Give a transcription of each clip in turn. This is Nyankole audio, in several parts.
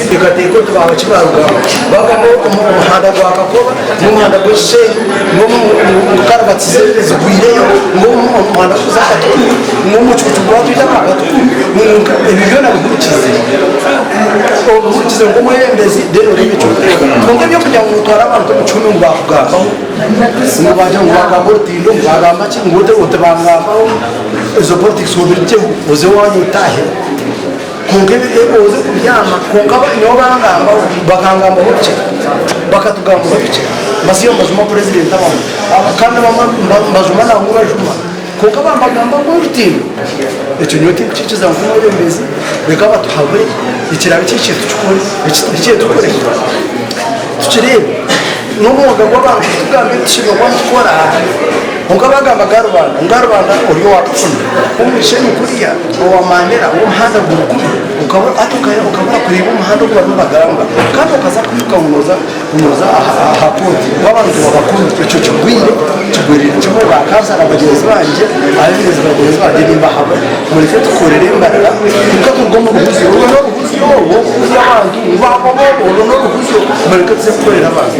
Teekateeka oti baaba ki baarugamba baagamba omuhanda gwa Kakoba n'omuhanda gw'Ekishenyi ngu karubatsi zigwireyo ngu omuhanda gurikuza Katukuru ngu omucuucu gwatwita aha Katukuru ebyo byona bihurikize obihurikize nk'omwebembezi then oreebe eki orikukora kwonka eby'okugira ngu notwara abantu omu kihumi ngu baakugambaho ngu baagira ngu baagamba orutindo ngu baagamba ki ngu oti bangambaho ezo politics obirugyeho oze owaanyu otaahe. Kwonka oze kubyama kwonka nyowe bangambaho bakangambaho bikye bakatugambaho bikye mbasiiba mbajuma president abamwe kandi abamwe mbajuma nangwa bajuma kwonka bambagamba ngu orutindo ekyo nyowe tinkukikiza nk'omwebembezi reka batuhabure ekirabe kihikire tukikore ekitahikire tukore tukireebe n'omwoga gw'abantu tugambe tushemereire kuba nitukora. Kwonka baagamba Garubanda ngu, Garubanda ori owa kafuna, omu Ishenyi kuriya owa Mandera ngu omuhanda guri kubi, hati okabura kureeba omuhanda ogu barimu nibagamba kandi okaza kwiruka ngu nooza aha kooti ngu abantu babakome. Ekyo kigwire, kigwiriire kimwe ba kansara bagyenzi bangye, abeebembezi bagyenzi bangye nimbahabura mureke tukorere embarara kwonka turuge omu ruhuzyo. Orwo n'oruhuzyo orwo okuhuzya abantu ngu baakoba obu, orwo n'oruhuzyo mureke tuze kukorera abantu.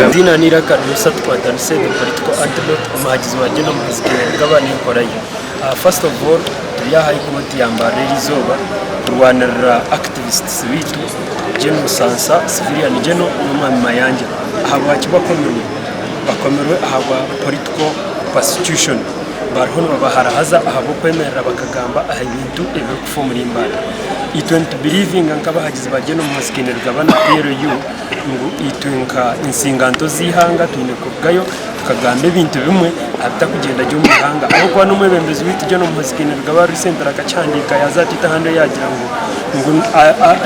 Eiziina ni Iraka Musa Tukwatanise the political antidote omuhagizi wa Gen Muhoozi Kainerugaba n'enkora ye. First of all turi aha High Court ya Mbarara erizooba kurwanirira activists baitu Gen Sansa civilian General n'omwami Mayanja. Ahabwaki bakomirwe? Bakomirwe ahabwa political persecution. Bariho nibabaharahaza ahabw'okwemerera bakagamba aha bintu ebirikufa omuri Mbarara. Itwe nitubiriivinga nk'abahagizi ba Gen Muhoozi Kainerugaba na PLU ngu itwe nka ensinganto z'eihanga twine kurugayo tukagamba ebintu bimwe ebitakugyenda gye omu ihanga ahabw'okuba n'omwebembezi waitu Gen Muhoozi Kainerugaba recently akakihandiika yaaza ati ahandi yaagira ngu ngu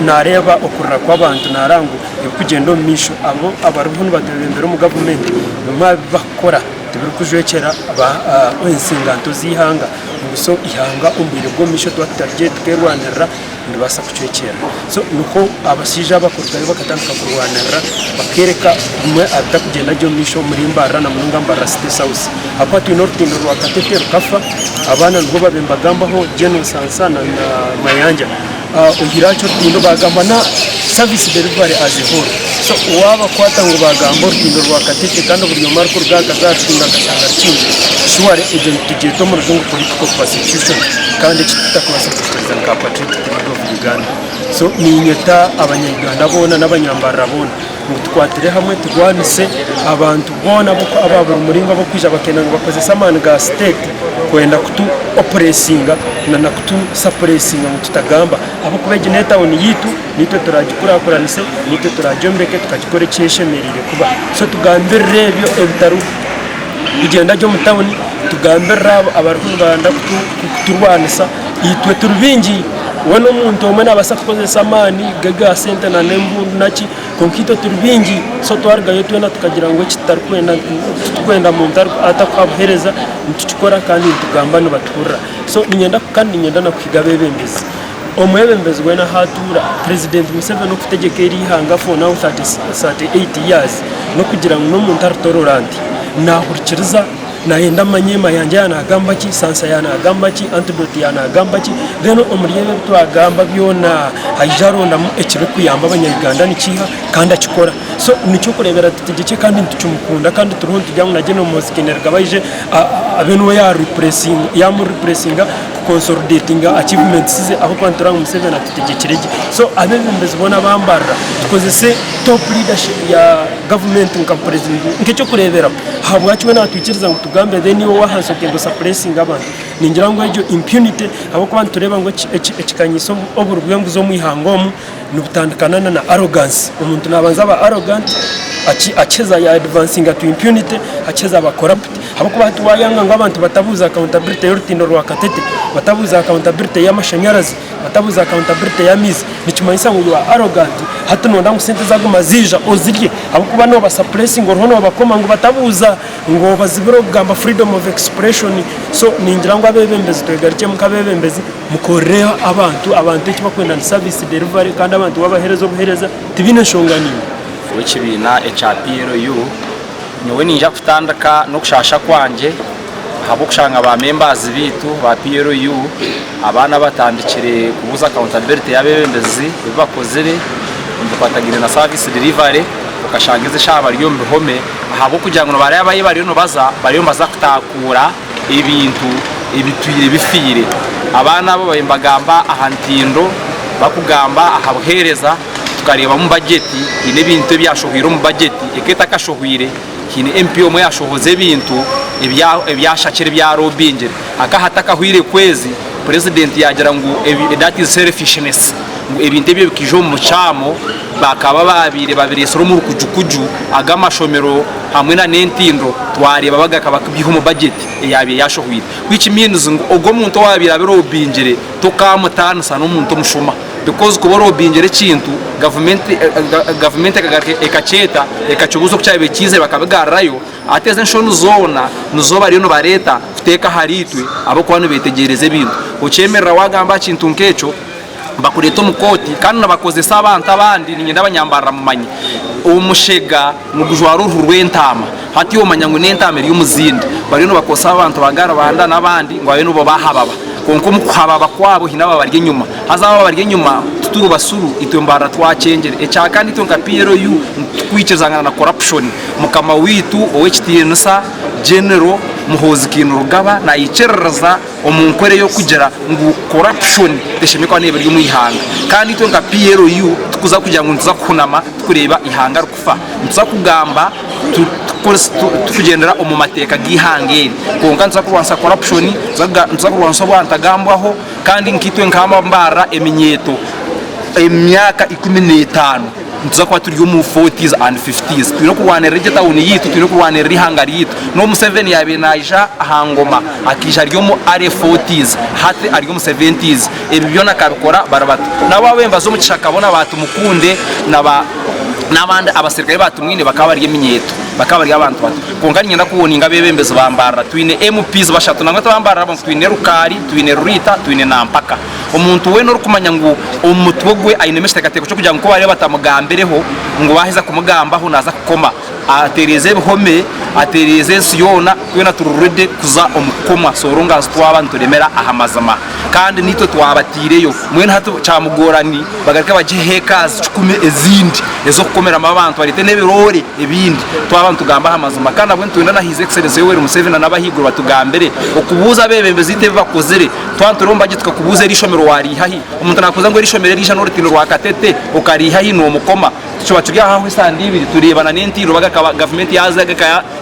naareeba okurira kw'abantu naareeba ngu ebirikugyenda omu maisho abo abariho nibatwebembera omu gavumenti bimwe ebi barikukora tibirikujwekyera ensinganto z'eihanga ngu so eihanga omu bwire bw'omumaisho twaba tutarigye tukerwanirira niribaasa kucwekyerera. So nikwo abashaija aba kurugayo bakatandika kurwanirira bakereka bimwe ebitakugyenda gye omu maisho omuri Mbarara na munonga Mbarara City South ahakuba twine orutindo rwa Katete rukafa abaana nibwo babaire nibagambaho Gen Nsansa na Mayanja. Oihireho aha ky'orutindo baagamba na service delivery as a whole. So waabakwata ngu baagamba orutindo rwa Katete kandi buri omwe arikuruga aha akaza aha rutindo akashanga rukingire, surely egyo nitugyeta omu rujungu political persecution kandi eki titutakubaasa kukiikiriza nka Patriotic League of Uganda. So niinyeta abanya-Uganda boona n'abanyambarara boona ngu tukwatire hamwe turwanise abantu boona aba buri muringo abarikwija bakenda ngu bakozese amaani ga state kwenda kutu oppressinga na kutu suppressinga ngu tutagamba ahabw'okuba egi n'etawuni yaitu naitwe turagikurakuranise naitwe turagyombeke tukagikora eki eshemereire kuba so tugambirire ebyo ebitarikugyenda gye omu tawuni tugambirire abo abariho nibenda kuturwanisa itwe turi baingi weena omuntu omwe naabaasa kukozesa amaani ge ga sente na n'embundu naki Kwonka itwe turi baingi, so twarugayo twena tukagira ngu eki tutarikwenda, titurikwenda muntu atakuha buheereza, nitukikora kandi nitugamba nibatuhurira. So niinyenda kandi niinyenda na kuhiga abeebembezi. Omwebembezi weena ahu atuura, Purezidenti Museveni okutegyeka eri ihanga for now 38 years, n'okugira ngu n'omuntu ari tolerant, naahurikiriza. Nayenda amanye Mayanja yaaba nagamba ki, Sansa yaaba nagamba ki, Antidote yaaba nagamba ki, then omuri ebyo ebi twagamba byona aija arondamu ekirikuyamba abanya-Uganda nikiiha kandi akikora. So nikyo okureebera tutegyekye kandi nitukimukunda kandi turiho nitugira ngu na Gen Muhoozi Kainerugaba aije abe niwe yamuripuresinga kukonsolidetinga achievements ze ahabw'okuba nitureba ngu Museveni atutegyekire gye. So abeebembezi boona abambarira tukozese top leadership ya gavumenti nka purezidenti nk'ekyokureeberaho. Ahabwaki we natwikiriza ngu tugambe then iwe owahansi ogyenda osapuresinga abantu? Ningira ngu egyo impunity ahabw'okuba nitureeba ngu ekikanyiso oburi bw'enguzi omu ihanga omu nibutandikana na arrogance. Omuntu nabanza aba arrogant akiheza ya advancinga to impunity akiheza aba corrupt. Ahabw'okuba hati waayanga ngu abantu batabuuza accountability y'orutindo rwa Katete, batabuuza accountability y'amashanyarazi, batabuuza accountability y'amaizi, nikimanyisa ngu you are arrogant. Hati nooyenda ngu sente zaaguma ziija ozirye ahabw'okuba nooba suppressinga oriho noobakoma ngu batabuuza, ngu obazibire okugamba freedom of expression. So ningira ngu abeebembezi twegarukyemu nk'abeebembezi mukorere abantu, abantu eki barikwenda ni service delivery kandi abantu waabaheereza obuheereza tibaine nshonga naiwe. Ow'ekibiina ekya PLU, Nyowe niinyija kutandika n'okushaasha kwangye ahabw'okushanga ba members baitu ba PLU abaana abatandikire kubuuza accountability y'abeebembezi ebi bakozire omu bikwatagaine na service delivery okashanga ezi eshaaha bari omu bihome ahabw'okugira ngu nibareeba ahi bariyo nibaza bariyo nibaza kutaakuura ebintu ebitwire bifiire. Abaana abo bariyo nibagamba aha ntindo, barikugamba aha buheereza. Tukareeba omu bajeti haine ebintu ebyashohwire omu bajeti eka etakashohwire haine MP omwe yashohoza ebintu ebyashakire ebyarobingire haka hatakahwire kwezi purezidenti yagira ngu that is selfishness ngu ebintu ebyo bikaija omu mukyamo bakaba babaire babiresire omu rukujukuju ag'amashomero hamwe na n'entindo twareeba bagaka bakibiiha omu bajeti eyabaire yashohwire which means ngu ogwo omuntu owabaire abirobingire tokamutaanisa n'omuntu omushuma. Because kuba orobingire ekintu gavumenti gavumenti ekagaruka ekakyeta ekakibuuza oku kyabaire kiizire bakabigarurayo, hati ezi enshoni zoona nizo bariyo nibareeta kuteeka ahariitwe ahabw'okuba nibeetegyereza ebintu. Okyemerera waagamba aha kintu nk'ekyo bakureeta omu kooti kandi nibakozesa abantu abandi niinyenda abanyambarara mumanye, omushega nigujwara oruhu rw'entaama hati omanya ngu n'entaama eri omu zindi. Bariyo nibakozesa abantu ba Garubanda n'abandi ngu babe nibo baahababa kwonka omu kuhababa kwabo haine ababari enyima. Haza abo abari enyima tituri basiru, itwe mbarara twakyengyera. Ekya kane itwe nka PLU titukwikirizangana na corruption. Mukama waitu ow'ekitiinisa General Muhoozi Kainerugaba naikiririza omu nkora ey'okugira ngu corruption teshemereire kuba neeba eri omu ihanga. Kandi itwe nka PLU tikuza kugira ngu nituza kuhunama tukureeba ihanga rikufa. Nituza kugamba tukugyendera omu mateeka g'eihanga eri. Kwonka nituza kurwanisa corruption, nituza kurwanisa obwantagambwaho. Kandi nkaitwe nk'abambarira eminyeeto emyaka 15 nituza kuba turi omu forties and fifties. Twine kurwanirira egyo tawuni yaitu, twine kurwanirira eihanga ryaitu. N'obu Museveni yaabaire naija aha ngoma akaija ari omu early forties, hati ari omu seventies. Ebi byona akabikora bari bato. Nabo abu baabaire nibaza omu kishaka boona ba Tumukunde na ba n'abandi abaserukare ba Tumwine bakaba bari eminyeeto, bakaba bari abantu bato. Kwonka niinyenda kuwoninga abeebembezi ba Mbarara, twine MPs bashatu nangwa ti ba Mbarara bonka, twine Rukaari, twine Ruriita, twine na Mpaka. Omuntu weena orikumanya ngu omu mutwe gwe ainemu ekiteekateeko ky'okugira ngu ku baraabe batamugambireho ngu baaheza kumugambaho naaza kukoma, atereeze ebihome, atereeze ensi yoona, twena turi ready kuza omu kukomwa so long as twaba nituremera aha mazima. Kandi naitwe twabataireyo. Mbwenu hati kyamugora ni bagaruke bagihe hectares kikumi ezindi ez'okukomeramu abantu bareete n'ebiroore ebindi twaba nitugamba aha mazima. Kandi nabwo nitwenda na His Excellency Yoweri Museveni na n'abahaiguru batugambire okubuuza abeebembezi baitu ebi bakozire. Twaba nituri omu bagye tukakubuuza eri ishomero wariiha hi? Omuntu naakubuuza ngu eri ishomero eriija n'orutindo rwa Katete okariiha hi? Noomukoma. Tukiba turi aho aho esande ibiri tureebana n'entindo bagakaba gavumenti yaaza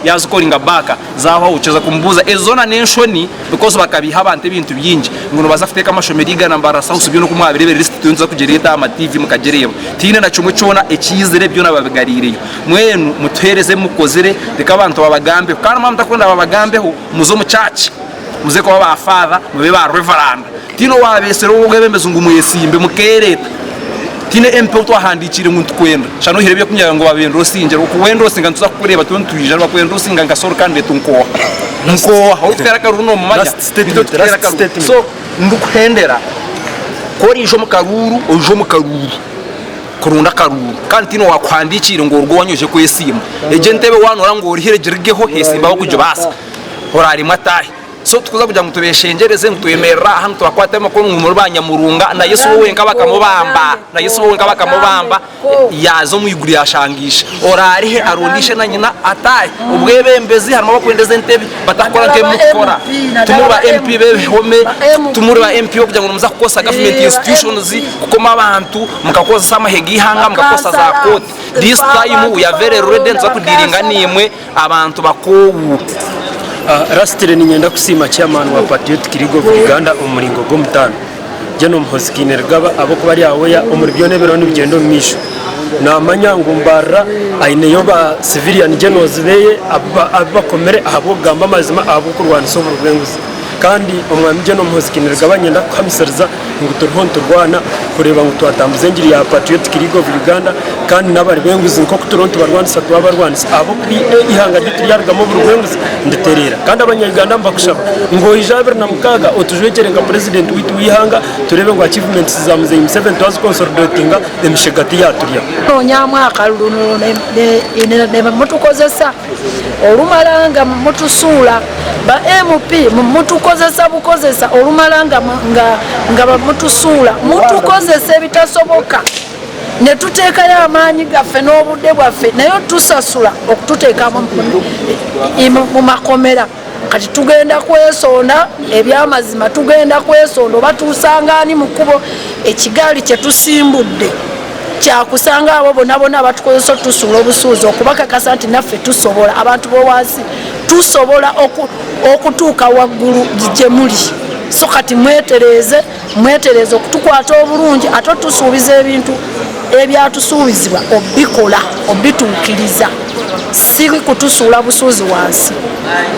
yaazikoringa baaka zaahwaho okiheza kumubuuza ezo zoona n'enshoni because bakabiiha abantu ebintu bingi ngu nibaza kuteeka amashomero igana Mbarara South byona oku mwabireebire lisiti turiyo nituza kugireeta aha ma TV mukagireeba tihaine na kimwe kyona ekiizire byona babigariireyo mbwenu mutuheereze ebi mukozire reka abantu babagambeho kandi mwaba mutakwenda babagambeho muze omu church muze kuba ba father mube ba reverand tihaine owaabeetsire obwebembezi ngu mwesimbe mukeereeta tihaine MP ou twahandiikiire ngu nitukwenda shana oihireho eby'okugira ngu babendoosingyere okuwendosinga nituza kukureeba turiyo nitwija nibakwendoosinga nka Solo candidate nk'oha nk'oha orikuteera akaruuru noomumanya Last statement, itwe tukuteera last akaruuru statement. so ndikuhendera ku oriija omu karuuru oije omu karuuru kurunda akaruuru kandi tihaine owaakuhandiikiire ngu oruge owanyu oije kwesiima egyo entebe waanoora ngu orihire girugeho heesimbaho kugibaasa oraaremwa ataahe. So tikuza kugira ngu tubeshengyereze ngu twemerere aha ngu tubakwate amakono ngu muri ba nyamurunga na Yesu we wenka bakamubamba na Yesu we wenka bakamubamba yaaza omu iguru yashanga ishe. Oraarihe aronde ishe na nyina ataahe. Obwebembezi harimu abakwendeza entebe batakukora nk'ebi murikukora. Timuri ba MP b'ebihome, timuri ba MP b'okugira ngu nimuza kukozesa government institutions kukoma abantu mukakozesa amahe g'eihanga mukakozesa za kooti. This time we are very ready nituza kudiiringa naimwe. Abantu bakoowu. Lastly niinyenda kusiima chairman wa Patriotic League of Uganda omu muringo gw'omutaano, Gen. Muhoozi Kainerugaba ahabw'okuba ari aware omuri byona ebiriho nibigyenda omu maisho. Naamanya ngu Mbarara aineyo ba civilian generals beye abu bakomire ahabw'okugamba amazima ahabw'okurwanisa oburi bw'enguzi. Kandi Omwami General Muhoozi Kainerugaba niinyenda kukuhamisiriza ngu turiho niturwana kureeba ngu twatambuza engiri ya Patriotic League of Uganda kandi n'abari b'enguzi nk'oku turiho nitubarwanisa twabarwanisa ahabw'okuba eihanga ryaitu ryarugamu oburi bw'enguzi niritereera. Kandi abanya-Uganda nibakushaba ngu oije 26 otujwekyere nka Purezidenti waitu w'eihanga tureebe ngu achievements za Muzeeyi Museveni twaziconsolidatinga emishega tiyaturya. Noonyamu akaruru nimutukozesa orumara nga mutusuula, ba MP mutukozesa bukozesa orumara nga mutusuula, mutukozesa ebitasoboka netuteekayo amaani gaffe n'obudde bwaffe naye otusasula okututeeka mu makomera. Kati tugenda kwesonda ebyamazima, tugenda kwesonda oba tusanga ani mu kkubo, ekigaali kye tusimbudde kyakusanga abo bonabona abatukozesa otusuula obusuuzi okubakakasa nti naffe tusobola, abantu b'owansi tusobola okutuuka waggulu gye muli. So kati mwetereeze, mwetereeze okutukwata obulungi ate otusuubiza ebintu ebyatusuubizibwa obikola, obituukiriza, si kutusuula busuuzi wansi.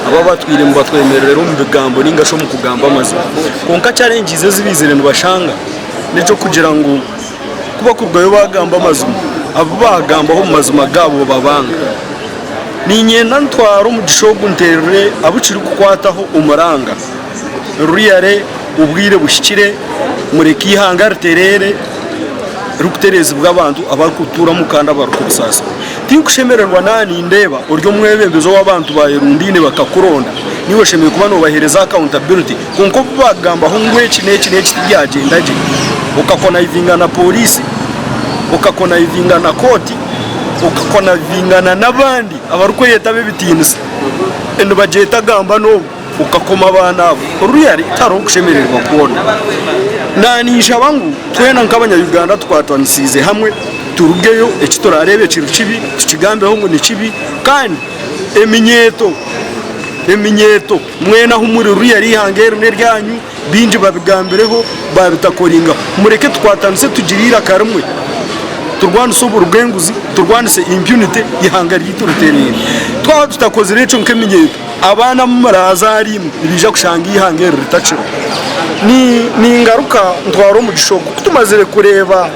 Abo abatwire nibatwemerera omu bigambo ninga shi omu kugamba amazima. Kwonka challenges ezi baizire nibashanga n'eky'okugira ngu ku bakurugayo baagamba amazima, abu baagambaho omu mazima gaabo babanga. Niinyenda ntware omugisha ogu nteerere abu kirikukwataho omuranga. Ruriyare obwire buhikire, mureke eihanga ritereere ririkutereezibwa abantu abarikutuuramu kandi abarikubusaasibwa. Tinkushemererwa naaba nindeeba ori omwebembezi ou abantu baayerundaine bakakuronda, naiwe oshemereire kuba noobaheereza accountability kwonka obu baakugambaho ngu eki n'eki n'eki tibyagyenda gye, okakonayivinga na pooriisi, okakonayivinga na kooti, okakonayivinga n'abandi abarikweyeta ab'ebitiinisa nibagyeta gamba n'obu. Okakoma abaana abo oruyari tihariho kushemererwa kwona. Naninshaba ngu twena nk'abanya Uganda tukwatanisiize hamwe turugeyo eki turareebe kiri kibi tukigambeho ngu nikibi kandi eminyeeto eminyeeto mwena ahu muri ruriya rihanga eri n'eryanyu baingi babigambireho babitakoringaho mureke tukwatanise tugire eiraka rimwe turwanise oburi bw'enguzi turwanise impunity eihanga ryaitu ritereere. Twaba tutakozire ekyo nk'eminyeeto. Abaana abu muraazaara imwe nibaija kushanga eihanga eri ritakiriho. Ningaruka ntwara omugisha ogu ku tumazire kureeba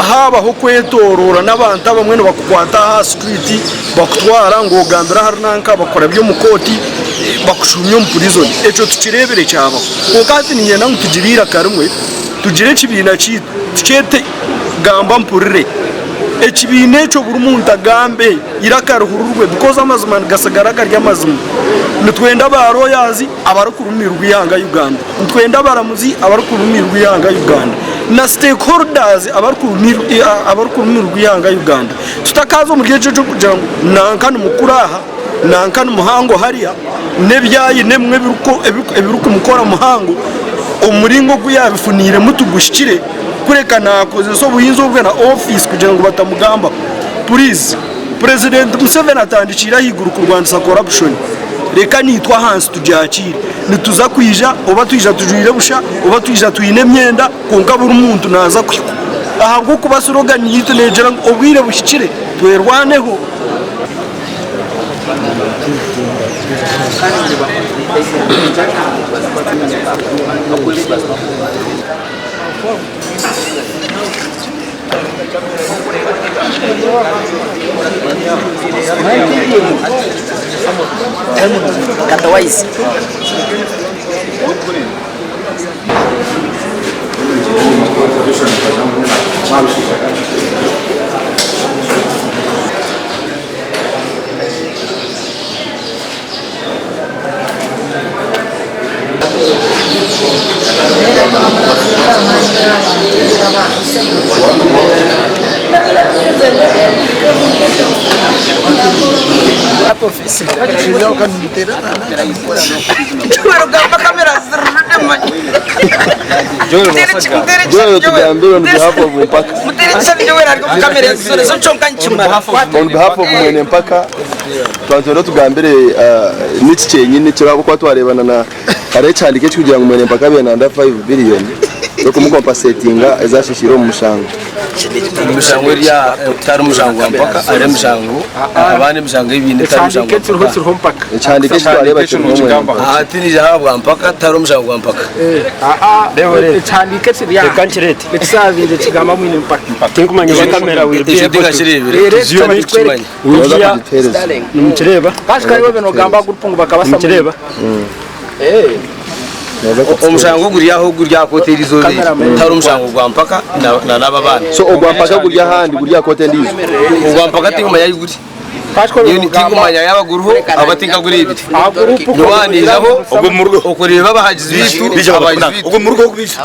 haabaho okwetooroora n'abantu abamwe nibakukwata aha sitwiti bakutwara ngu ogambire ahari nanka bakurabye omu kooti bakushuumya omu purizoni. Ekyo tukireebire kyabaho. Kwonka hati niinyenda ngu tugire eiraka rimwe, tugire ekibiina kyaitu tukyete Gamba Mpurire. Ekibiina ekyo buri muntu agambe. Eiraka rihururwe because amazima nigatsigara gari amazima. Nitwenda ba lawyers abarikurumiirwa eihanga Uganda, nitwenda abaramuzi abarikurumiirwa eihanga Uganda na stakeholders abarikurumiirwa eihanga Uganda. Tutakaaza omuri ekyo eky'okugira ngu nanka ni mukuru aha, nanka ni muhango hariya, n'ebi aine ebimwe ebirikumukora muhango, omuringo ogu yaabifuniiremu tiguhikire kureka naakozesa obuyinza obwe na ofiisi kugira ngu batamugambaho. Purizi, Purezidenti Museveni atandikiire ahaiguru kurwanisa korapushoni. Reka naitwe ahansi tugyakiire. Nituza kwija oba twija tujwaire busha oba twija twine emyenda kwonka buri muntu naaza kuhikwa. Ahabw'okuba surogani yaitu neegira ngu obwire buhikire twerwaneho. Joel tugambire on behalf of Mpaka. On behalf of Mwene Mpaka twanzire tugambire niki kyenyini ekiri ahabw'okuba twareebana na hariho ekihandiiko ekirikugira ngu Mwene Mpaka abaire nayenda 5 billion. Z'okumukompasetinga ezi ashishiire omu mushango. Emishango eri aha tari mushango gwa mpaka hariho emishango abandi emishango ei baine tari mushango gwa mpaka. Ekihandiiko eki twareeba kirimu omwenda mpaka. Aha tiniija aha bwa mpaka tihariho omushango gwa mpaka. Ekihandiiko ekiri aha ekisabiire kigamba mwine mpaka. Tinkumanya oba kamera will be Ekyo able to tinkakireebire tindikukimanya. Nooza kugituheereza. Nimukireba? Kashika iwe nogamba gurupu ngu bakabasa Nimukireba? Nooza kugituheereza. Omushango guri aho guri aha kooti eriizooba eri tihariho omushango gwa mpaka na n'aba abaana. So ogwa mpaka guri ahandi guri aha kooti endiijo? Ogwa mpaka tinkumanya ahi guri. Tinkumanya yaaba guriho ahabw'okuba tinkagureebire. Nyowe aha niijaho okureeba abahagizi baitu abahagizi baitu.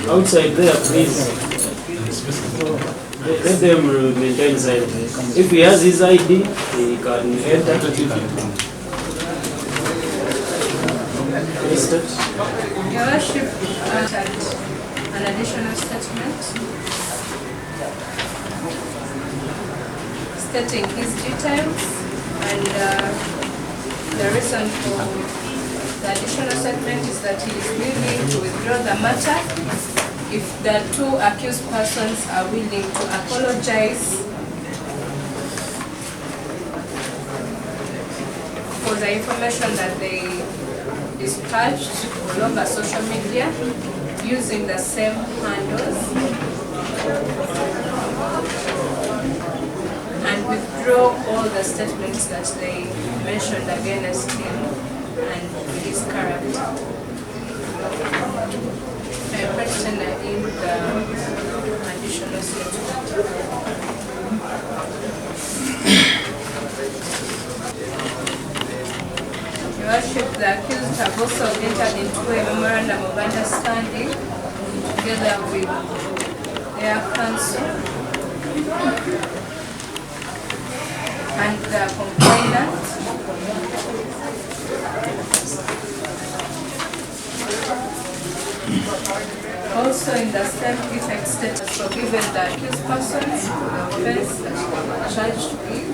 Outside there, please. Let them maintain silence. If he has his ID, he can enter. Please start. Your Worship, an additional statement stating his details and the reason for the additional statement is that he is willing to withdraw the matter if the two accused persons are willing to apologize for the information that they dispatched all over social media using the same handles and withdraw all the statements that they mentioned against him and his character. I question in the additional statement. Your Worship, the accused have also entered into a memorandum of understanding together with their counsel and the complainant. Also in the same effect status forgiven the accused persons for the offense that they were charged with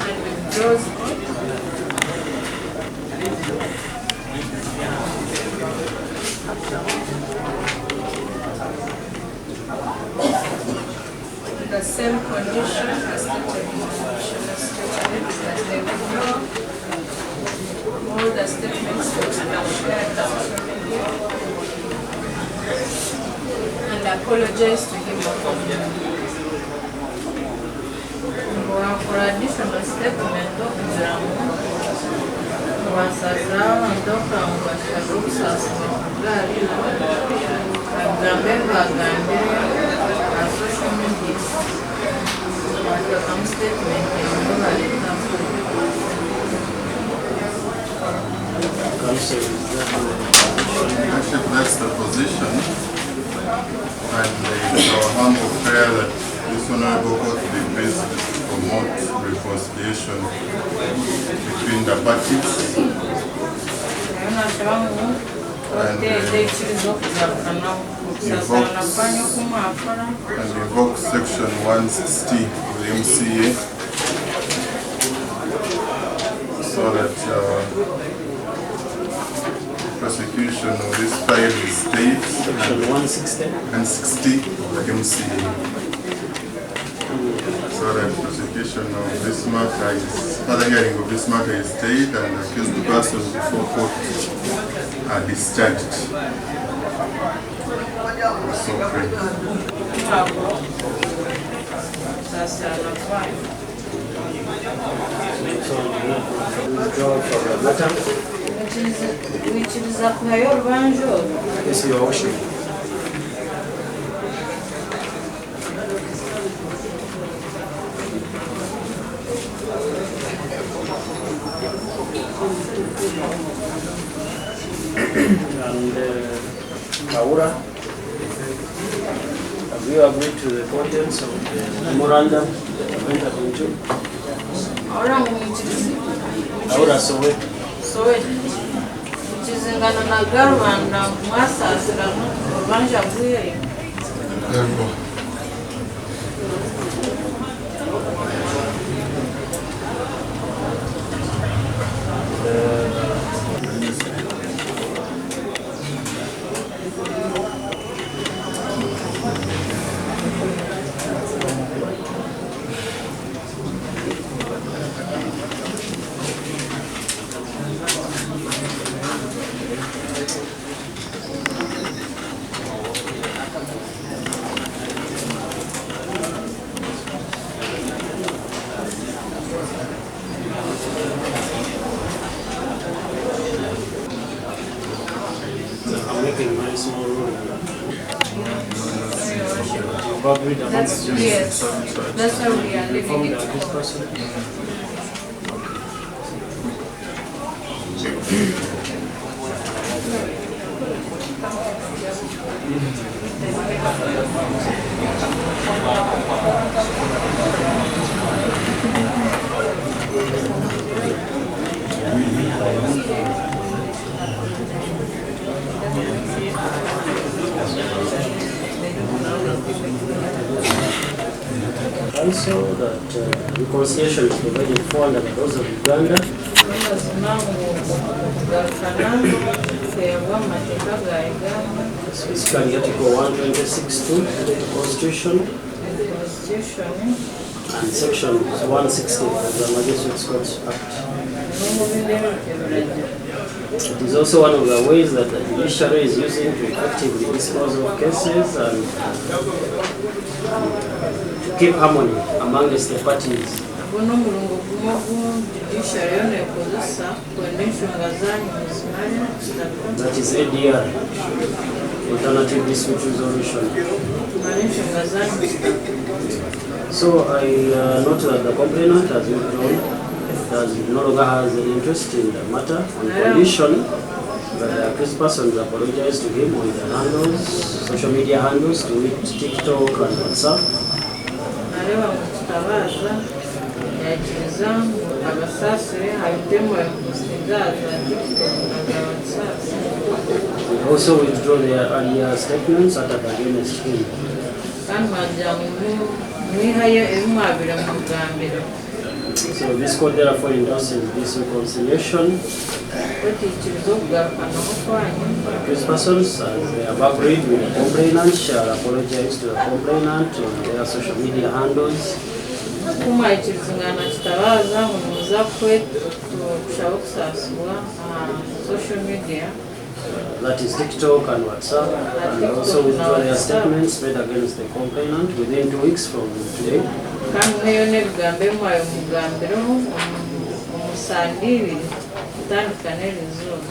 and withdraws the same condition as stated in the additional statement that they withdraw all the statements that they shared on social media and apologize to him publicly. Wakora additional statement okugira ngu nibasaasira abantu okugira ngu bashabe obusaasi bwabo bagambe ebi bagambire aha social media bateekamu statement emwe bareetamu. Worship, that's the position. And it's our humble prayer that this honorable court be pleased to promote reconciliation between the parties. Rero nashaba ngu kooti eikirize okugarukana okusaasirana kwanyu oku mwakora. And invoke section 160 of the MCA so that prosecution of this file is stayed. Section 160? 160 of the MCA. So that prosecution of this matter is, further hearing of this matter is stayed and accused persons before court are discharged. So pray. Okusaasirana kwanyu. Withdraw from the matter. Wikiriza kuhayo orubanja oru? Yes, Your Worship. And Kaura, have you agreed to the contents of the memorandum that have entered into? Ora ngu mwikirize. Kaura Sowe. Sowe. Mukizingana na garubanda ngu mwasaasirana orubanja rwiheyo? Yego. That's, yes, that's why we are leaving it to court. Council that reconciliation is provided for under the laws of Uganda. Amazima ngu okugarukana kuteebwa mu mateeka ga Uganda. Specifically Article 126.2 of the Constitution and Constitution and Section 160 of the Magistrates Courts Act. n'omu bindi ebiragiro. It is also one of the ways that the judiciary is using to effectively dispose of cases and to keep harmony amongst the parties. Ogu n'omuringo gumwe ogu judiciary yoona ekozesa kwenda enshonga zanyu muzimare zitatu. That is ADR, Alternative Dispute Resolution. Mumare enshonga zanyu zitatu. So I note that the complainant has withdrawn, does no longer has an interest in the matter on condition that the accused persons apologize to him on the handles, social media handles, to it, TikTok and WhatsApp. Nareeba ngu Kitabaza yakiriza ngu abasaasire aha bitemo yapostinze aha za TikTok na za WhatsApp. They also withdraw their earlier statements uttered against him. Kandi mwagira ngu mwihayo ebi mwabire mugambire. So this court therefore endorses this reconciliation. Kwetiikiriza okugarukanaho kwanyu. Accused persons, as they have agreed with the complainant, shall apologize to the complainant on their social media handles. Ku mwayikirizingana Kitabaza ngu nimuza kushaba okusaasibwa aha social media. That is TikTok and WhatsApp, and also withdraw their statements made against the complainant within 2 weeks from today. Kandi mweyo n'ebigambo ebi mwabimugambireho omu sande ibiri kutandika n'erizooba.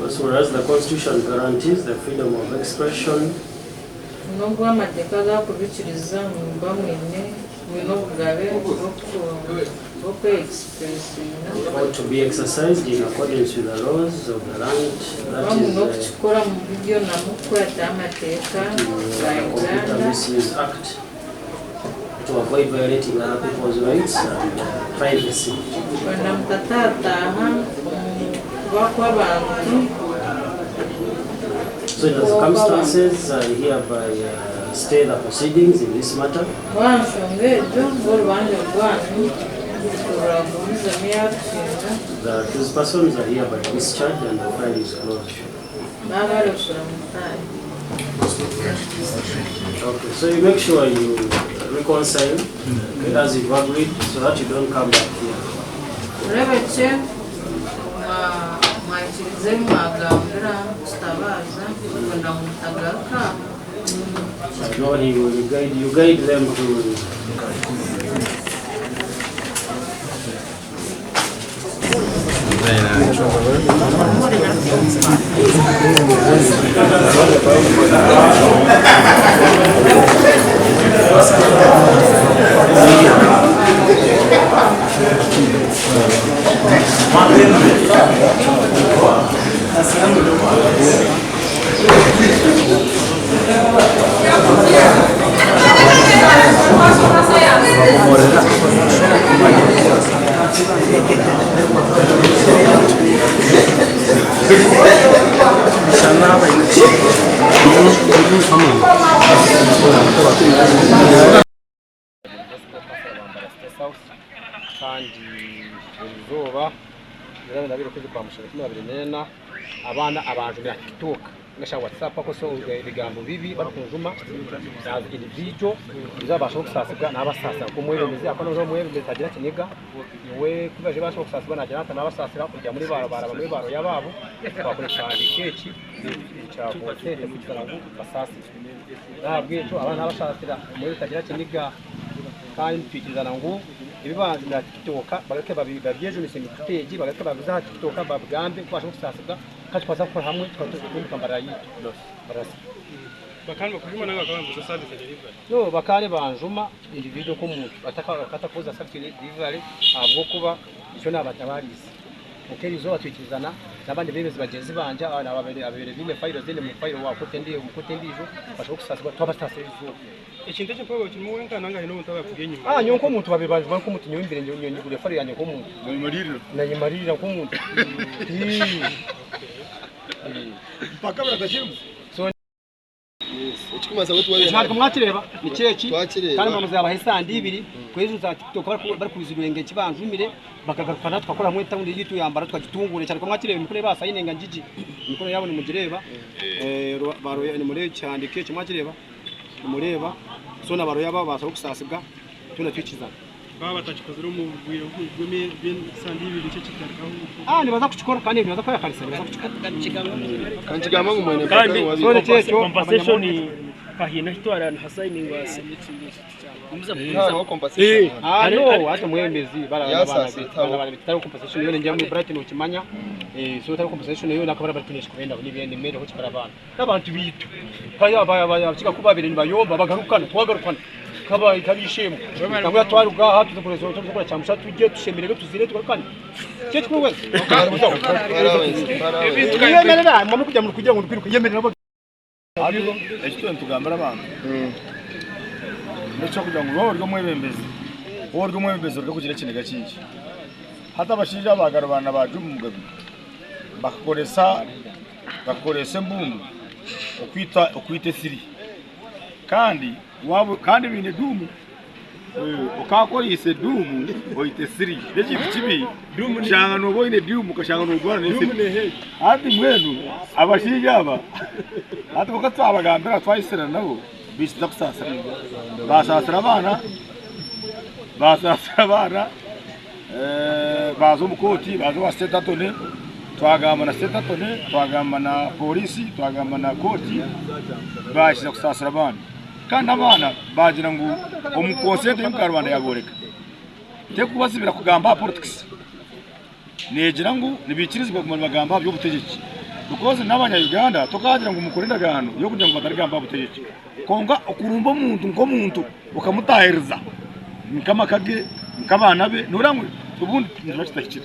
Also, whereas the Constitution guarantees the freedom of expression, N'obwo amateeka gakubikiriza ngu muba mwine mwine obugabe bw'okwe-expressinga, ought to be exercised in accordance with the laws of the land, that muba mwine is okukikora mu buryo namukukurata amateeka ga the Computer Uganda Misuse Act, to avoid violating other people's rights and privacy. Kwenda mutatataha omu kuba kw'abantu. So in the circumstances, I hereby stay the proceedings in this matter. Wa nshonga egyo ng'orubanja rwanyu ruragumizemu yarukinga. The accused persons are hereby discharged and the file is closed. Babarekura mutahe. Okay, so you make sure you reconcile, okay, as you've agreed, so that you don't come back here. Murebekye mwakirize mwagambira Kitabaza kwenda ngu mutagaruka. I know he will guide you, guide them to. 24 abaana abanjumira aha TikTok ningashi aha WhatsApp bakukozesa ebigambo bibi barikunjuma as individual nizo babaasa okusaasibwa nabasaasira nk'omwebembezi ahakuba noreeba omwebembezi tagira kiniga nyowe ku baije babaasa okusaasibwa nagira nta nabasaasira kurugira muri baraba muri ba lawyer baabo twakora ekihandiiko eki ekya consent kugira ngu basaasirwe n'ahabw'ekyo abaana nabasaasira omwebembezi tagira kiniga kandi nitwikirizana ngu ebi banjumira aha TikTok bagaruke babyejunise emikutu egi bagaruke babize aha TikTok babigambe kubaasa okusaasibwa Kandi tukaza kukora hamwe tukaba mbarara yaitu. Mbarara. Bakaba nibakujuma nari bakaba nibakubuza service delivery? No, bakaba nibanjuma individual nk'omuntu batakubuza service delivery ahabw'okuba nikyo naabatabariize. Kwonka erizooba twikirizana n'abandi beebembezi bagyenzi bangye ababaire baine fayiro ezindi omu fayiro omu kooti endiijo bashobore kusaasibwa twabasaasira erizooba. Ekintu eki nkoba okirimu wenka nanga haine omuntu abakuri enyima? Ah, nyowe nk'omuntu babiri banjuma nk'omuntu nyowe mbire nyigura efaro yangye nk'omuntu. Noyemariirira? Nayemariirira nk'omuntu. Mpaka biratakirimu? So Ekihandiiko mwakireeba nikyo eki kandi omuramuzi yaabaha esande ibiri kwejuza aha TikTok barikuzirwa eki banjumire bakagarukana tukakora hamwe etawuni yaitu ya Mbarara tukagitungura. Ekihandiiko mwakireeba emikono ei baasayininga ngigi emikono yaabo nimugireeba nimureeba ekihandiiko eki mwakireeba? Nimureeba, so na baroya babaasa okusaasibwa, twena twikizana. Baaba batakikozire omu bwire bw'esande ibiri niki ekirikugarukaho? Ah, nibaza kukikora kandi nibaza kwehakanisa, nibaza kukikora. Kankigamba ngu mwene Kandi mpaka So nikyo ekyo, compensation haine ahu twaranihasayiningwa Hariho compensation. Ah, no, hati omwebembezi Yasaasira taho. tariho compensation yoona ningira muri Brighton okimanya, so tariho compensation yoona akaba bari twine ekikubenda n'ebindi emereho kikora abaana. N'abantu baitu abakiga ku baabaire nibayomba bagarukana twagarukana nk'ab'eishe-emwe. Nangwa twaruga aha tuzikora kyamushana turye tushemererwe tuzine tugarukane. Nikyo ekikuru wena. Yemerera mama kugira ngu kugira ngu ndikwiruka yemerera. Eki twena nitugambira abantu n'eky'okugira ngu waaba ori omwebembezi, waaba ori omwebembezi oreke kugira ekiniga kingi. Hati abashaija aba Garubanda ba Juma Mugabe bakakoresa Bakakoresa embundu okwita okwita esiri kandi waaba kandi baine duumu okaakoreise duumu oita esiri n'ekintu kibi kushanga nooba oine duumu okashanga noorwana n'esiri. Hati mbwenu abashaija aba hati kwonka twabagambira twahisirana nabo baikiriza kusaasira. Baasaasira abaana, baasaasira abaana. Baaza omu kooti, baaza owa state attorney, twagamba na state attorney, twagamba na pooriisi, twagamba na kooti, baakiza kusaasira abaana. Kandi abaana baagira ngu omu consent ei Mukarubanda yaabooreka, terikubazibira kugamba aha politics. Neegira ngu nibaikirizibwa kuguma nibagamba aha by'obutegyeki because n'abanya Uganda tokaagira ngu mukore endagaano y'okugira ngu batarigamba aha butegyeki. Kwonka okurumba omuntu nk'omuntu okamutaahiriza nk'amaka ge, nk'abaana be, nooreeba ngu obundi nikiba kitahikire.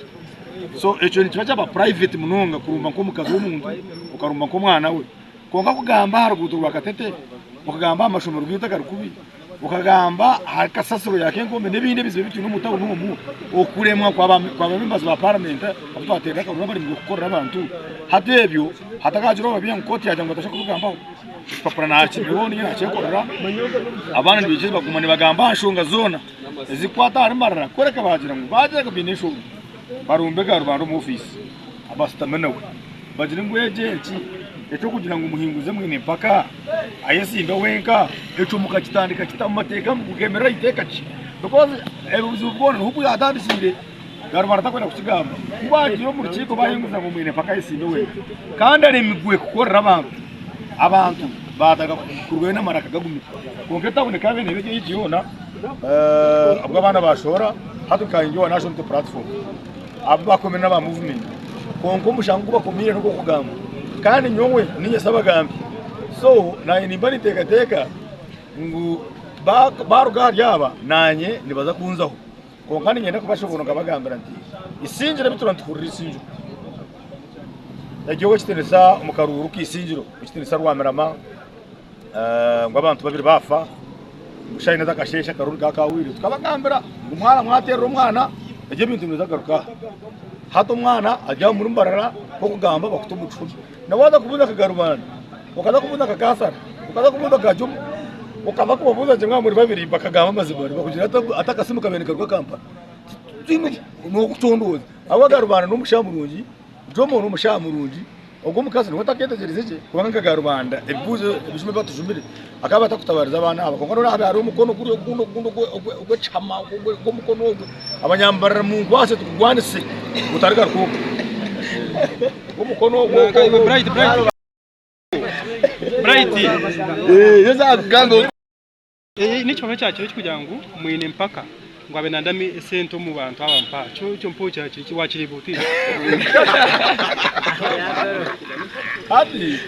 So ekyo nikiba kyaba private munonga kurumba nk'omukazi w'omuntu, okarumba nk'omwana we. Kwonka kugamba aha ruguuto rwa Katete, okagamba aha mashomero gaitu agari kubi, okagamba ahari kasasiro ya Kenkombe n'ebindi ebizibu ebi twine omu tawuni omu, okuremwa kwa ba members ba parliament abu twateerire akaruru abaremire kukorera abantu, hati ebyo hatakagira owababiiha ngu kooti yaagira ngu batasha kubigambaho. Ekipapura nakibihaho niinye nakyekorera, abaana nibaija baguma nibagamba aha nshonga zoona ezikukwata ahari Mbarara kureka baagira ngu baagira ngu baine enshonga barumbe Karubanda omu ofiisi basitame nawe bagire ngu egi eki eky'okugira ngu muhinguze mwine empaka ayesimbe wenka ekyo mukakitandika kita omu mateeka mukemerera iteeka ki because obuzibu bwona niho bwatandikiire. Karubanda takwenda kukigamba. Ku baagiire omu rukiiko baahinguza ngu mwine mpaka ayesimbe wenka kandi aremigwe kukorera abantu. Abantu baatandika kurugayo n'amaraka gagumire. Kwonka etawuni ekaba neeba eri eyaitu yoona ahabw'abaana abaana baashohora hati nka wa National Unity Platform abu bakomire n'aba movement. Kwonka omushango ogu bakomiire n'ogw'okugamba kandi nyowe niinye Sabagambi so naanye nimba ninteekateeka ngu baaruga ahari aba naanye nibaza kunzaho. Kwonka niinyenda kubashoboorora nkabagambira nti, Isingiro ebi turiyo nituhurira isingiro eryo ow'ekitiinisa omu karuuru k'isingiro ow'ekitiinisa Rwamirama ngu abantu babiri baafa ngu shaaha ina z'akasheeshe akaruuru ka kaahweire. Tukabagambira ngu mwaba mwateerera omwana ebyo ebintu nibiza kugaruka aha. Hati omwana ari aho omuri Mbarara k'okugamba bakuta omu kihumi. Na waaza kubuuza akagarubanda, okaza kubuuza nka kansara, okaza kubuuza nka Juma, okaza kubabuuza gye mwaba muri babiri bakagamba amazima nibakugira ati akasimu kabaire nikaruga Kampala. Tihaine n'okucondooza. Ahabw'okuba Garubanda n'omushaho murungi. Jomo n'omushaija murungi, ogwo omukazi niwe otaketegyerize gye kubanga nka Garubanda ebibuuzo ebijuma ebi batujumire akaba atakutabariza abaana aba kwonka noreeba hariho omukono guri ogundi ogundi ogw'ekihama ogw'omukono ogwe abanyambarara munkwase tukugwanise gutarigaruka okwo omukono ogwo. Bright. Eh, N'ekipapura kyakiro ekirikugira ngu mwine empaka ngu abe nandami esente omu bantu aba mpa kyo ekyo mpa okyakire wakireeba ota ekyo? Hati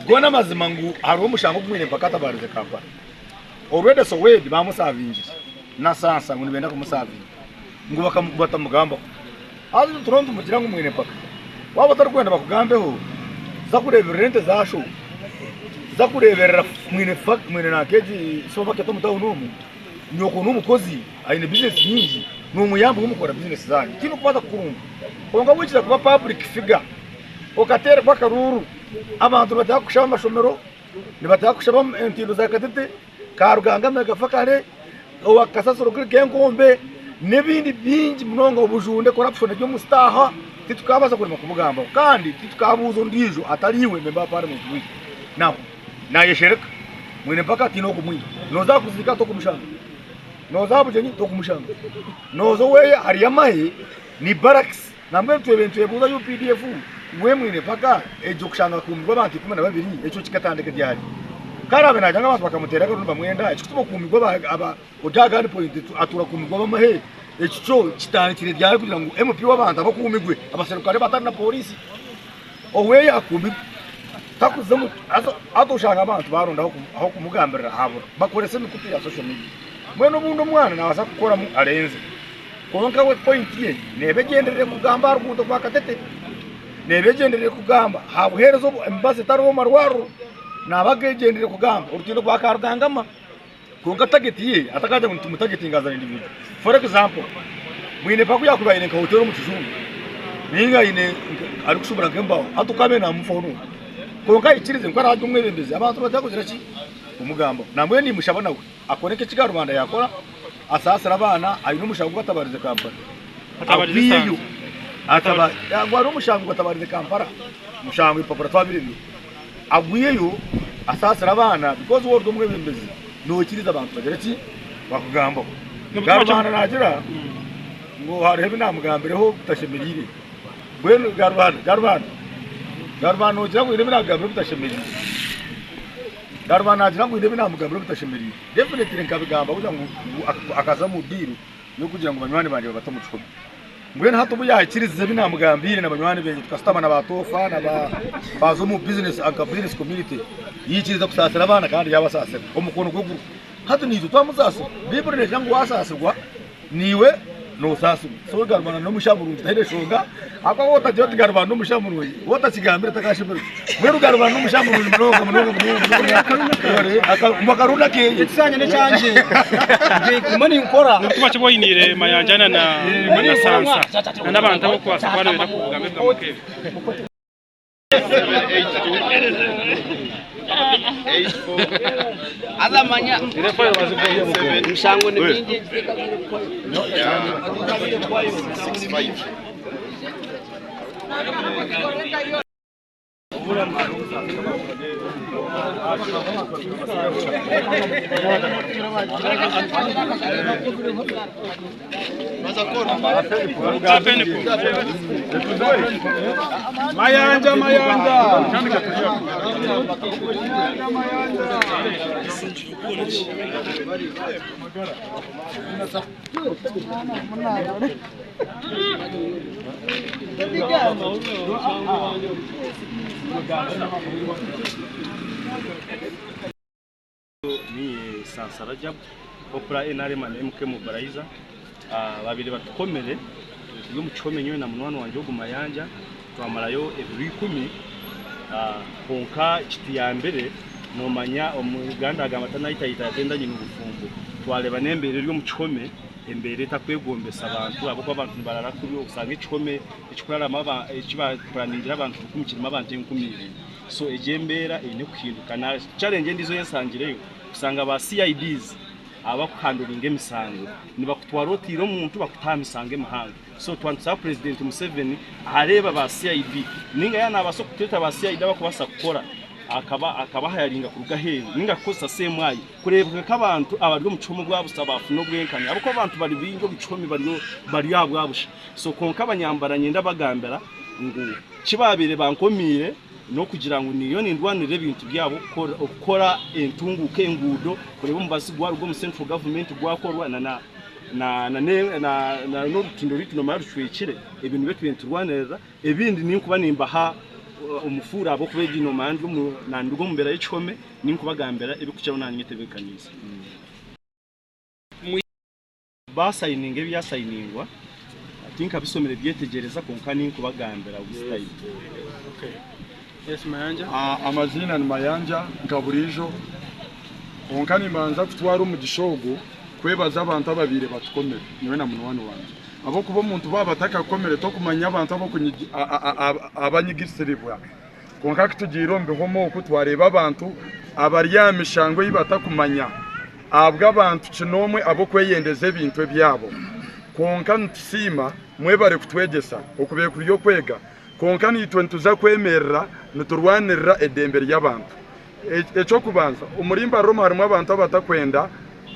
go n'amazima ngu hariho omushango ogu mwine empaka atabarize Kampala. Already Sowedi bamusavingire na Sansa ngu nibenda kumusavinga ngu batamugambaho. Haza itwe turiho nitumugira ngu mwine mpaka waaba otarikwenda bakugambeho za kureeberera ente za sho, za kureeberera mwine mwine nanka egi supermarket omu tawuni omu, nyoko n'omukozi aine bizinesi nyingi nomuyamba mukora bizinesi zanyu tihaine orikubaasa kukurumba. Kwonka waikiriza kuba public figure okateerwa akaruuru abantu nibatandika kukushaba amashomero, nibatandika kukushaba entindo za katete. Karuganga Mega Fakale, owa kasasiro kuri Kenkombe n'ebindi bingi munonga obujunde, corruption eri omu sitaaha titukabaasa kurema kubugambaho kandi titukabuuza ondiijo atari iwe member wa parliament waitu. Now nayeshereka mwine mpaka tihaine okumwiha noza kuziika tokumushanga, noza aha bugyenyi tokumushanga, noza oweye hariyo amahe ni barracks nambwenu twebire nitwebuuza UPDF we mwine mpaka egyo kushanga hakuumirwe abantu 12 ekyo kikatandika ryari? Ku araabe naagira ngu abantu bakamuteera akaruru nibamwenda ekikutuma okuumirwa aba ori aha gun point atuura kuumirwa ab'amahe ekyo kyo kitandikire ryari kugira ngu MP w'abantu abe akuumirwe abaserukare batari na pooriisi oweye akuumirwe takuza omu haza hati oshanga abantu baaronda ah'okumugambirira habura bakoresa emikutu ya social media mbwenu obundi omwana naabaasa kukoramu arenze. Kwonka we point ye neeba egyendereire kugamba aha ruguuto rwa Katete, neeba egyendereire kugamba aha buheereza obu emibazi etariho omu marwariro, naaba agegyendereire kugamba orutindo rwa Karugangama. Kwonka target ye atakagira ngu nitumutagetinga as an individual. For example, Mwine Paku yakuba aine nka hotel omu kijungu ninga aine arikushubura nk'embaho hati okaaba namufaho n'oha? Kwonka aikirize ngu ku araabe ari omwebembezi abantu nibaija kugira ki? Kumugambaho. Nambwenu nimushaba nawe. Akore nk'eki Karubanda yaakora, asaasire abaana, aine omushango ogu atabarize Kampala. Atabarize Agwiyeyo. Sansa. Ataba, ngu hariho omushango ogu atabarize Kampala. Omushango ebipapura twabireebire. Agwiyeyo, asaasire abaana because waaba ori omwebembezi, noikiriza abantu bagire ki? Bakugambaho. N'obutumwa ki Karubanda naagira ngu hariho ebi naamugambireho bitashemereire. Mbwenu Karubanda, Karubanda, Karubanda noogira ngu haine ebi naakugambireho bitashemereire? Karubanda naagira ngu haine ebi naamugambira ebitashemereire. Definitely nkabigamba kugira ngu akaza omu diiru y'okugira ngu banywani bangye babate omu kihome. Mbwenu hati obu yaikirizize ebi naamugambiire na banywani bangye tukashutama na ba Toofa na ba twaza omu business nka business community, yaikiriza kusaasira abaana kandi yaabasaasira omukono gwe guri. Hati naitwe twamusaasira, Baiburi neegira ngu waasaasirwa Naiwe nosaasibwa. So Garubanda n'omushaija murungi taine nshonga ahabw'okuba waaba otagira oti Garubanda n'omushaija murungi, waaba otakigambire takashemererwa. Mbwenu Garubanda n'omushaija murungi munonga munonga munonga ngu akarungi akeye. Ekisanja n'ekyangye ndikuba ninkora. N'obutumwa ki obu oiniire Mayanja na Sansa na n'abantu abarikubaasa kuba nibenda kugamba ebigambo nk'ebyo? Emishango ni mingi. Mayanja Mayanja. Ni Sansa Rajab, Popular NRM and MK Mobilizer. Babaire batukomire turi omu kihome nyowe na munywani wangye ogu Mayanja twamarayo ebiro ikumi kwonka kituyambire nomanya omu Uganda bagamba tanaitayita yatenda nyina obufumbo. Twareeba n'embeera eri omu kihome embeera etakwegombesa bantu ahabw'okuba abantu nibarara kubi osanga ekihome ekikuraramu eki bapuraningire abantu rukumi kirimu abantu 2000. So egyo embeera eine kuhinduka. Na challenge endiijo ei nsangireyo, kushanga ba CIDs abakuhanduringa emisango nibakutwara otiire omuntu bakuta aha misango emihango so twaba nitusaba president Museveni areebe aba CID ninga yaaba nabaasa okutweta aba CID abakubaasa kukora akaba akabahayaringa kuruga aheeru ninga kukozesa CMI kureebeka nk'abantu abari omu kihome obwabusha baafuna obwenkanya ahabw'okuba abantu bari baingi omu kihome bari bari aha bwabusha so kwonka abanyambara niinyenda bagambira ngu kibaabaire bankomiire n'okugira ngu niyo nindwanirira ebintu byabo okukora entunguuka enguudo kureeba omubazi gwaruga omu central government gwakorwa na na n'orutindo rwaitu nomanya rucwekire ebyo nibyo tubaire niturwanirira ebindi ninkuba nimbaha omufuura ahabw'okuba egi nomanya nanduga omu mbeera y'ekihome ninkubagambira ebirikukiraho nanye nyetebeekaniise. Basayininga ebyasayiningwa tinkabisomire byetegyereza kwonka ninkubagambira with time. Amaziina ni Mayanja nka buriijo kwonka nimbanza kutwara omugisha ogu kwebaza abantu ababaire batukomire nyowe na munywani wangye ahabw'okuba omuntu baaba batakakukomire tokumanya abantu abanyigisiribwa kwonka kutugiire omu bihome oku twareeba abantu abari aha mishango ei batakumanya Ahabw'abantu kinoomwe ab'okweyendeza ebintu ebyabo. Kwonka nitusiima, mwebare kutwegyesa, okubaire kuri okwega. Kwonka naitwe nituza kwemerera niturwanirira edembe ry'abantu. Eky'okubanza, omuri Mbarara omu harimu abantu abatakwenda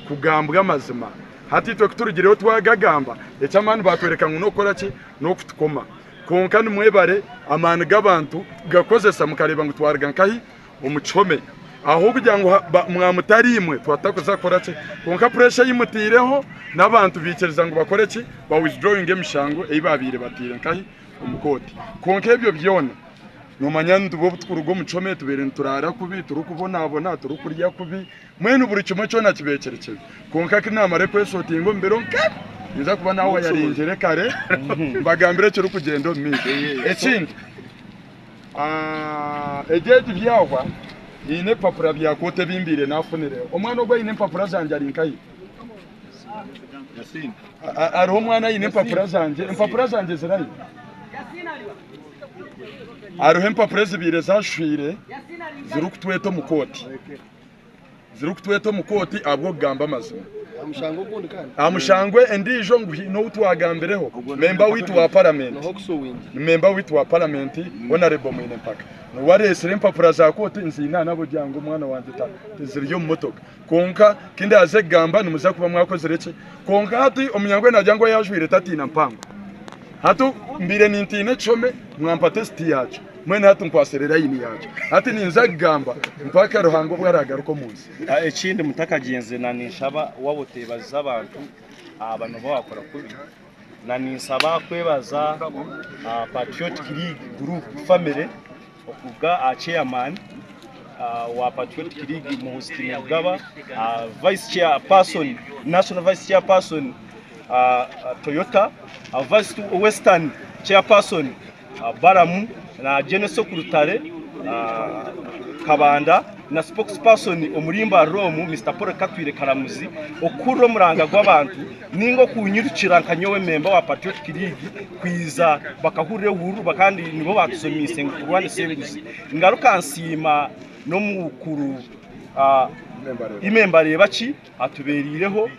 kugambwa amazima. Hati itwe kuturugireyo twagagamba, eky'amaani batworeka ngu n'okukora ki? N'okutukoma. Kwonka nimwebare amaani g'abantu kugakozesa mukareeba ngu twaruga nkahi? omu kihome aho kugira ngu mwamutari imwe twatakuza kukora ki kwonka puresha ei mutaireho n'abantu baikiriza ngu bakore ki ba withdrawing emishango ei babaire bataire nkahi omu kooti kwonka ebyo byona nomanya nituba obu tukuruga omu kihome tubaire nituraara kubi turikubonabona turikurya kubi mbwenu buri kimwe kyona kibaire kiri kibi kwonka ku naamara kwesotinga omu biro nkabi ninza kuba nawe wayaringire kare mbagambire ekirikugyenda omu maisho ekindi Egyo egi byahwa, haine ebipapura bya kooti ebi mbaire naafunire. Omwana ogu aine empapura zangye ari nkahi? Hariho omwana aine empapura zangye. Empapura zangye zirahi? Hariho empapura ezibaire zashwire zirikutweta omu kooti. Zirikutweta omu kooti ahabw'okugamba amazima. Aha mushango endiijo ngu haine ou twagambireho, memba waitu wa paramenti, ni memba waitu wa paramenti Honarebo Mwine Mpaka niwe areetsire empapura za kooti nziine aha n'ahabw'okugira ngu omwana wangye tiziri omu motoka. Kwonka ku ndaaze kugamba nimuza kuba mwakozire ki? Kwonka hati omunyankore naagira ngu oyaajwaire tatiina mpango. Hati mbaire nintiina ekihome mwampa tesiti yaakyo. Mbwenu hati nkwatsire layini yakyo. Hati ninza kugamba mpaka Ruhanga obu aragaruka omu nsi. Ekindi mutakagyenze na ninshaba waaba oteebazize abantu aba nooba waakora kubi. Na ninsaba kwebaza Patriotic League Group Family okuruga aha Chairman wa Patriotic League Muhoozi Kainerugaba, Vice Chairperson, National Vice Chairperson Toyota, Vice Western Chairperson Balamu na General Secretary Kabanda na Spokesperson omuri Mbarara omu Mister Paul Katwire Karamuzi okuhurira omuranga gw'abantu ninga okunyirukira nka nyowe memba wa Patriotic League kwiza bakahurira ehururu kandi nibo batusomiise ngu turwanise enguzi. Ngaruka nsiima n'omukuru Ime Mbarebaki atubereireho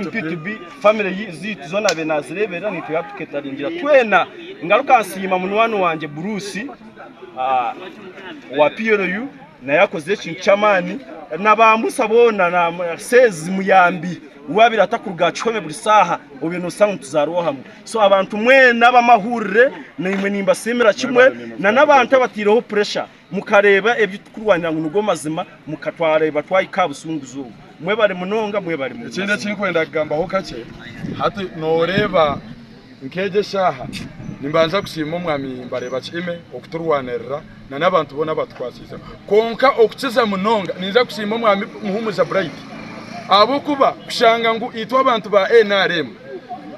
MPTB family ziitu zoona abe nazireberera nitwe yatuketaringira twena. Ngaruka nsiima munywani wangye Bruce owa PLU naye akozire ekintu ky'amaani na ba Musa boona na Sezi Muyambi owaabaire atakuruga aha kihome buri saaha obwe noshusha ngu tuzaarwa hamwe. So abantu mwena ab'amahurire naimwe nimbasiimira kimwe na n'abantu abataireho pressure. Mukareeba ebi turikurwanira ngu nigo mazima, mukatwareeba twahika aha businguzi obu. Mwebare munonga, mwebare Ekindi eki ndikwenda kugambaho kakye, hati nooreeba nk'egi eshaaha, nimbanza kusiima Omwami Mbareeba Kiime okuturwanirira na n'abantu boona abatukwasiizeho. Kwonka okukiza munonga ninza kusiima Omwami Muhumuza Bright ahabw'okuba kushanga ngu itwe abantu ba nrm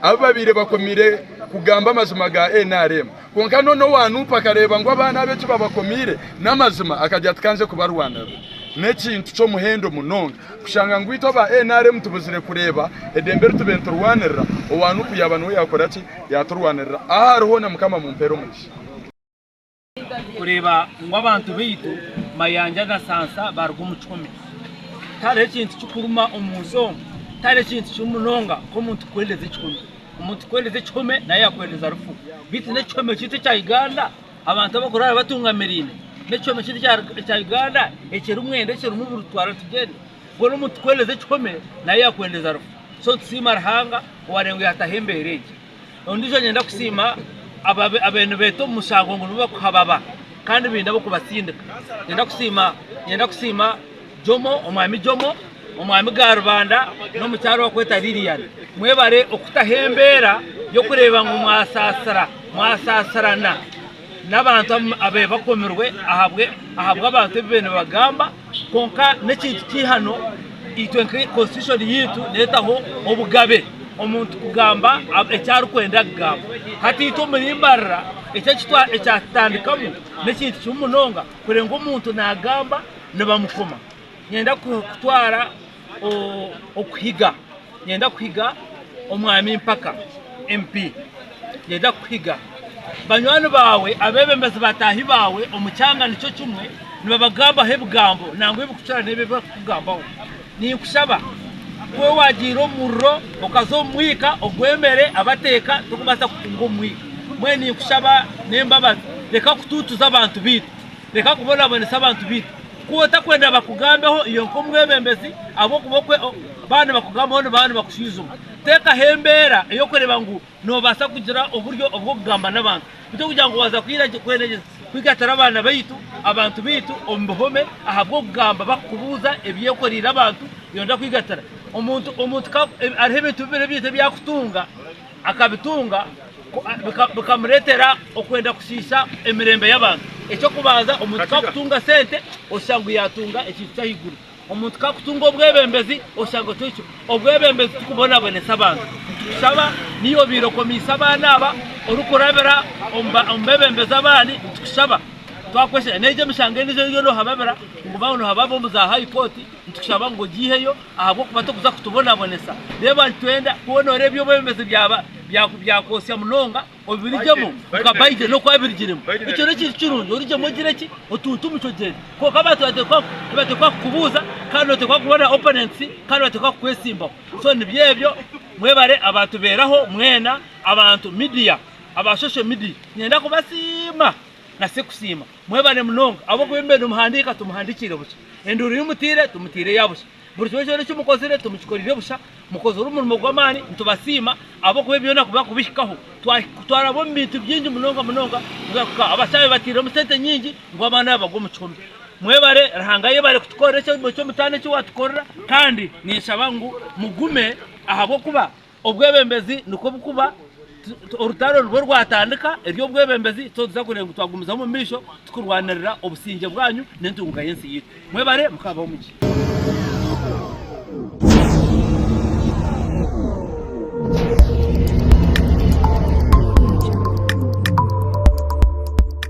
abu babaire bakomiire kugamba amazima ga nrm, Kwonka noneho owa Nup akareeba ngu abaana abe eki babakomiire n'amazima akagira ati kanze kubarwanirira. N'ekintu ky'omuhendo munonga kushanga ngu itwe aba nrm tubuzire kureeba edembe eri tubaire niturwanirira, owa Nup yaaba niwe yaakora ki? Yaaturwanirira. Ahu ari hoona Mukama amumpeere omugisha. Kureeba ngu abantu baitu Mayanja na Sansa baruga omu kihome. Tihariho ekintu kikuruma omu nsi omu. Tihariho ekintu kibi munonga nk'omuntu kukwendeza ekihome. Omuntu kukwendeza ekihome nawe yakwendeza rufu. Beitu n'ekihome kyaitu ekya Uganda abantu abakuraara batungamiriine, n'ekihome kyaitu ekya Uganda ekirimu enda ekirimu buri twara tugyende. Mbwenu omuntu kukwendeza ekihome nawe yakwendeza rufu. So nitusiima Ruhanga owareeba ngu yataho embeera egi. Ondiijo niinyenda kusiima ababaire nibeeta omu mushango ngu nibo barikuhababa kandi baine ab'okubatsindika. Niinyenda kusiima niinyenda kusiima Jomo, Omwami Jomo, Omwami Garubanda n'omukyara orikweta Lilian. Mwebare okutaho embeera y'okureeba ngu mwasaasira mwasaasirana n'abantu ababaire bakomirwe ahabw'abantu ebi babaire nibagamba kwonka n'ekintu ky'eihano itwe nka constitution yaitu neetaho obugabe omuntu kugamba eki arikwenda kugamba. Hati itwe omuri Mbarara eki ekyatutandikamu n'ekintu kibi munonga kureeba ngu omuntu naagamba nibamukoma. Niinyenda kutwara okuhiga, niinyenda kuhiga Omwami Mpaka MP, niinyenda kukuhiga banywani baawe, abeebembezi bataahi baawe omu kyanga nikyo kimwe nibabagambaho ebigambo nangwa ebirikukira n'ebi ebi barikukugambaho. Ninkushaba ku waagiire omu muriro okaza omu mwika ogwemere abateeka torikubaasa kutunga omu mwika. Mbwenu ninkushaba n'embabazi reka kutuutuza abantu baitu. Reka kubonabonesa abantu baitu. Ku otakwenda bakugambeho iwe nk'omwebembezi ahabw'okuba okwe baaba nibakugambaho nibaba nibakushwijuma. Teekaho embeera ey'okureeba ngu noobaasa kugira oburyo obw'okugamba n'abantu. Beitu okugira ngu waaza kwigatira abaana baitu, abantu baitu omu bihome ahabw'okugamba bakukubuuza ebyekoreire abantu, nooyenda kwigatira. Omuntu omuntu hariho ebintu bibiri ebi ebi arikutunga akabitunga bikamureetera okwenda kushiisha emirembe y'abantu. Eky'okubanza, omuntu ku arikutunga sente oshusha ngu yaatunga ekintu ky'ahaiguru. Omuntu ku arikutunga obwebembezi oshusha ngu ekyo obwebembezi tikubonabonesa abantu. Nitukushaba niiwe obaire okomiise abaana aba orikurabira omu beebembezi abandi, nitukushaba twakweshengyereza. N'egyo emishango endiijo ei oriyo noohababira ngu baaba nibahababa omu za high court, nitukushaba ngu ogiiheyo. Ahabw'okuba tokuza kutubonabonesa. Reeba nitwenda ku noreeba eby'obwebembezi byakwotsya munonga obirugyemu nka Biden oku abirugiremu. Ekyo n'ekintu kirungi orugyemu ogire ki otuntumukye ogyende. Kwonka abantu nibateekwa kukubuuza kandi noteekwa kubona opponents kandi nibateekwa kukwesimbaho. So nibyo ebyo mwebare abatubeeraho mwena abantu media aba social media niinyenda kubasiima na sikusiima. Mwebare munonga ahabw'okuba ebi mbaire nimuhandiika timuhandikiire busha. Enduuru ei mutaire timutaire eya busha. Buri kimwe kyona eki mukozire timukikoreire busha. Mukozire omurimo gw'amaani nitubasiima ahabw'okuba ebi byona kuba kubihikaho twaraba omu bintu bingi munonga munonga abashaho batairemu sente nyingi ngu abaana aba bagwe omu kihome. Mwebare, Ruhanga ayebare kutukorera eky'omutaano eki watukorera kandi ninshaba ngu mugume ahabw'okuba Obwebembezi nikwo bukuba, orutaro nirwo rwatandika ery'obwebembezi, so nituza kureeba ngu twagumizamu omu maisho tukurwanirira obusingye bwanyu n'entunguka y'ensi yaitu. Mwebare, mukabaho omugisha.